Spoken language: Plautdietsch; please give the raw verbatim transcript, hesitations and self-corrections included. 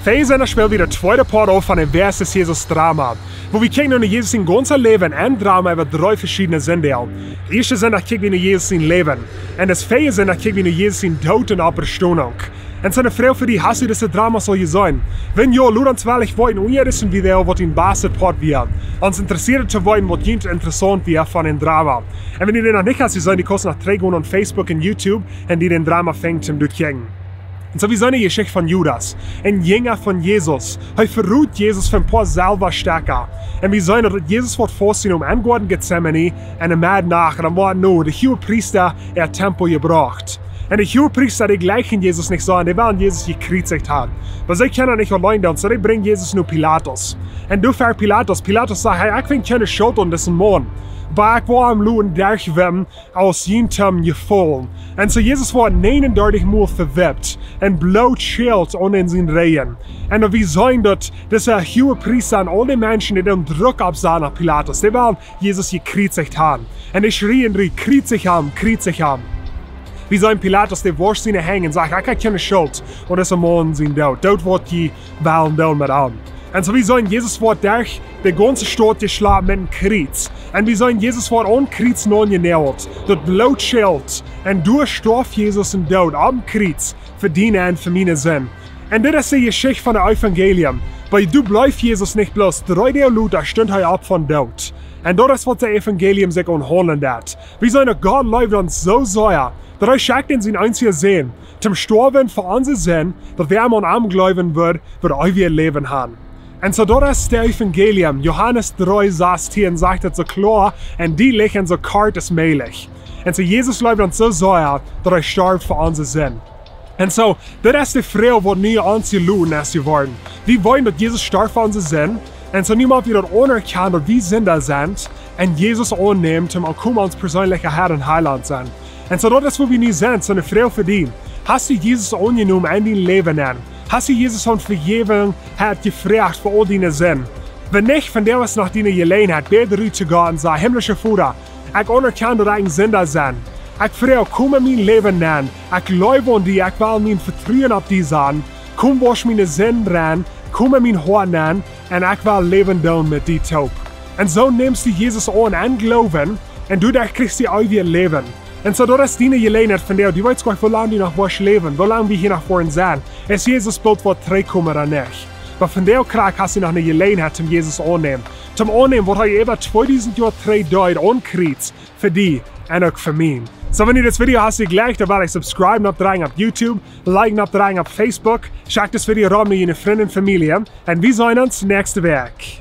Verjäajen Sindach späld wie daut tweede Poat aun von daut Wer es Jesus Drama, wua wie kjikjen no Jesus sien gaunzet Läwen en Drama äwa dree veschiedne Sinndach. Ieeschte Sindach kjikj wie no Jesus sien Läwen. Un daut verjäajen Sindach kjikj wie no Jesus sien Doot un Oppstonunk. Un soo ne Froag fa die: Hast du dise Dramas aul jeseenen? Wan jo, lot ons woll weeten unja dise Video, waut dien bastet Poat wia. Ons interessieet to weeten, waut junt interessaunt wia von een Drama. Un wan du dän noch nich hast jeseenen, du kaust no trigj gonen aun Facebook un YouTube un die dän Drama finjen toom doa kjikjen. Un soo, wie seenen de Jeschicht von Judas, een Jinja von Jesus. Hee verrot Jesus fa een poa Selwastekja. Un wie seenen daut Jesus woat faustjenomen em Goaden Getsemane en de Meddnacht, un dan woat no de Huagepriesta äa Tempel jebrocht. Un de Huagepriesta, dee jlikjen Jesus nich soo, un dee wellen Jesus jekjriezicht haben. Oba see kjennen daut nich auleen doonen, soo dee brinjen Jesus no Pilatus. Un doa ver Pilatus, Pilatus sajcht: Hey, ekj finj kjeene Schult aun disen Maun, oba ekj woa am loten derchwippen, aus junt toom Jefaulen. Un soo Jesus woat näajenundartich mol vewipt un Bloot schelt aun en siene Räajen. Un daut wie seenen daut dise Huagepriesta un aul de Menschen, dee doonen Druck oppsaten opp Pilatus, dee wellen Jesus jekjriezicht haben. Un dee schrieen rut: Kjriezich am, kjriezich am. Wie seenen Pilatus, dee woascht siene Henj un sajcht: Ekj hab kjeene Schult aun disen Maun sien Doot. Doot waut jie wellen doonen met am. Un soo wie seenen, Jesus woat derch de gaunze Staut jeschlapt met een Kjriez. Un wie seenen, Jesus woat aum Kjriez naunjenäajelt, daut Bloot schelt, un doa storf Jesus een Doot aum Kjriez fa diene un fa miene Sind. Un dit es de Jeschicht von daut Evangelium. Oba doa bleef Jesus nich bloos. Dree Doag lota stunt hee opp vom Doot. Un daut es waut daut Evangelium sikj aunhaundlen deit. Wie seenen daut Gott leeft ons soo sea, daut hee schekjt sienen eensjen Sän toom stoawen fa onse Sind, daut wäa aun am jleewen woat, woat eewjet Läwen haben. Un soo daut es daut Evangelium. Johanes dree sastieen sajcht daut soo kloa un dietlich un soo kort aus mäajlich. Un soo Jesus leeft ons soo sea, daut hee storf fa onse Sind. Un soo, dit es de Froag waut nu aun ons jeloten es jeworden. Wie weeten daut Jesus storf fa onse Sind. Un soo nu mott wie daut aunerkjanen, daut wie Sinda sent, un Jesus aunnämen toom aunkomen aus ons perseenlicha Herr un Heilaunt sennen. Un soo daut es wua wie nu sent. Soo ne Froag fa die: Hast du Jesus aunjenomen en dien Läwen nenn? Hast du Jesus om Vejäwunk jefroacht fa aul diene Sind? Wan nich, vondoag es noch diene Jeläajenheit, bäd rut to Gott un saj: Himlischa Voda, ekj aunerkjan daut ekj een Sinda sie. Ekj froag, komm en mien Läwen nenn. Ekj jleew aun die, ekj well mien Vetruen opp die saten. Komm, wausch miene Sind rein, komm en mien Hoat nenn, un ekj well Läwen doonen met die toop. Un soo nemst du Jesus aun em Gloowen, un doaderch kjrichst du eewjet Läwen. Un soo daut es diene Jeläajenheit vondoag. Du weetst goanich, woo lang du noch woascht läwen, woo lang wie hia noch woaren sennen, aus Jesus boolt woat trigjkomen ooda nich. Oba vondoag krakjt hast du noch ne Jeläajenheit toom Jesus aunnämen. Toom aunnämen waut hee äwa tweedusent Joa trigj deed aum Kjriez fa die un uk fa mie. Soo, wan du dit Video hast jejlikjt, dan well ekj subscriben oppdrekjen opp YouTube, liken oppdrekjen opp Facebook, schekj dit Video rom no diene Frind un Famielje, un wie seenen ons näakjste Wäakj.